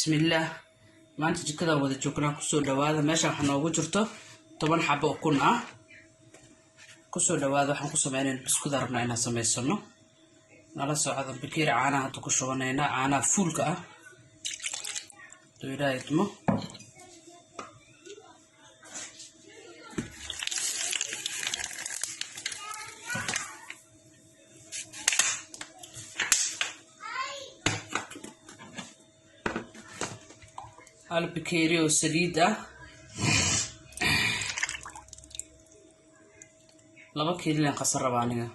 Bismillaah, maanta jikadaan wada joognaa. Kusoo dhawaada. Meesha waxaa noogu jirto 10 xabo ukun ah. Kusoo dhawaada. Waxaan ku sameynayna biskuda rabnaa inaan samaysano. Nala socda. Bakeeri caanaha hadda ku shubanaynaa, caanaha fuulka ah, haduu Ilaaha idmo. Hal bakeeri oo saliid ah, 2 kiililan qasar raba aniga.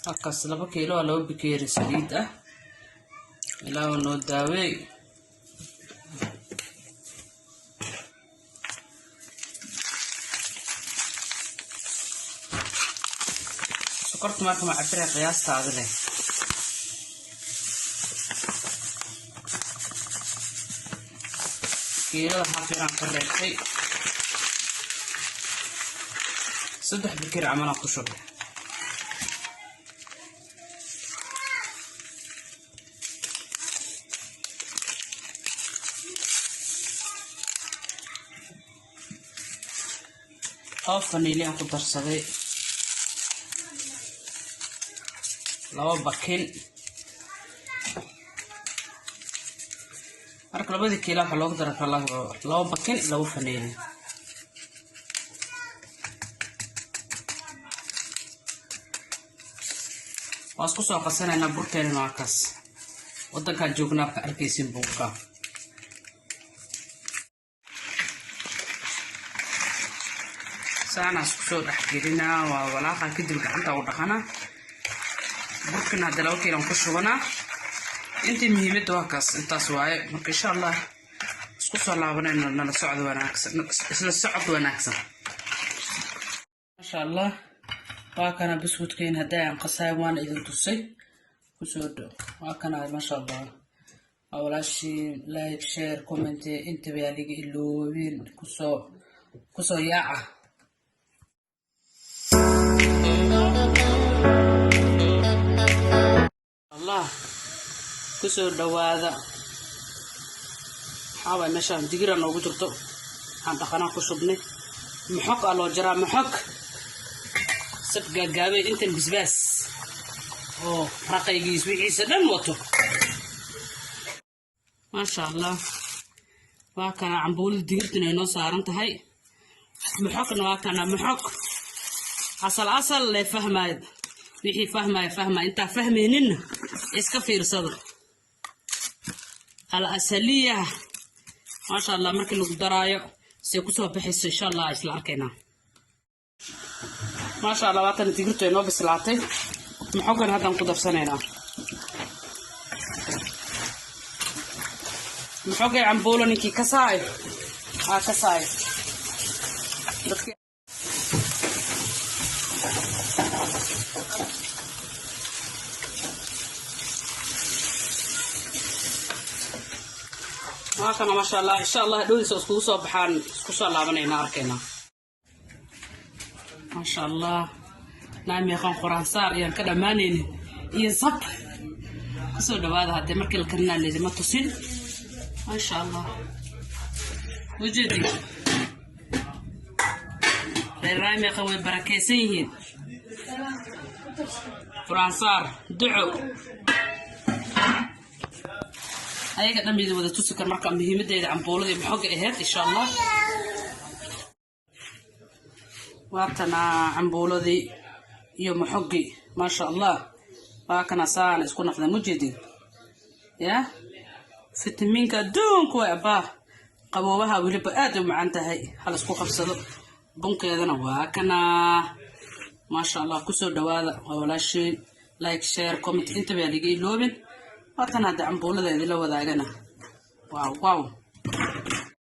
Halkaas 2 kiilo waa 2 bakeeri saliid ah. Ilaahu noo daawey. Sokorta marka ma cabira, qiyaastaada leh. Kiilada half yaraan ka reebtay, 3 bakeeri camalaan ku shubay. Oo faniilyaan ku darsaday, 2 bakin. Marka labadii kiila waxaa loogu dara 2 bakin, 2 faniili. Waa isku soo qasanaynaa burkeenina. Waa kaas, waddankaan joognaa ka arkaysin buuka. Saanaa isku soo dhexgelinaa, waa walaaqa, kadib gacanta u dhaqanaa. Burkina hadda 2 kiilan ku shubanaa. Intii muhiimadda waa kaas, intaas waaye. Marka insha Allah isku soo laabanayno. Nala socod wanaagsan, isla socod wanaagsan. Maasha Allah, waa kana buskudkeen hadda aan qasaay, waana idin tusay. Kusoo dhow, waa kana, maasha Allah. Waa walaashii. Like, share, comment intaba yaa liga iloobin. Kusoo yaaca. Allah, kusoo dhawaada. Waxaa waay meeshaan digira noogu jirto, waxaan dhaqanaa ku shubnay. Maxog aa loo jaraa, maxog sab gaagaabay, intan bisbaas oo raqaygiis wixiisa dhan wato. Maasha Allah, waa kana cambuulada digirtuna ay noo saaran tahay. Maxogna waa kana, maxog asal asal lee fahmaay. Wixii fahmaya fahmaya, intaa fahmayninna iska fiirsada. Al asaliya, maasha Allah. Markii lagu daraayo say kusoo baxayso insha Allah isla arkaynaa. Maasha Allah, waatan digirtu ay noo bislaatay. Maxogan haddaan ku darsanaynaa, maxogay cambuulo. Ninkii kasaay aa kasaay dadki. Waa kana, maasha Allah. Insha Allah dhowdiisa iskugu soo baxaan, isku soo laabanaynaa, arkaynaa. Maasha Allah, naamiqan quraan saar ayaan ka dhammaanaynin iyo sab. Kusoo dhawaada. Haddee markii la karinaa laydima tusin. Maasha Allah, ujeedi reer raamiqa way barakeysan yihiin. Quraan saar, duco, ayaga dhan idin wada tusi kar. Marka muhiimadeeda cambuuladii maxooga ahayd insha Allah. Waatana cambuuladii iyo maxoggii, maasha Allah. Waa kana, saana isku naqda, mujeedin ya fitamiinka adduunku way abbaa. Qaboobaha weliba aad u macaan tahay, hal isku qabsado. Bunkeedana waa kana, maasha Allah. Kusoo dhawaada, waa walaashiin. Like, share, comment intaba yaa liga iloobin. Waatan hadda cambuulada idinla wadaagana. Wow wow.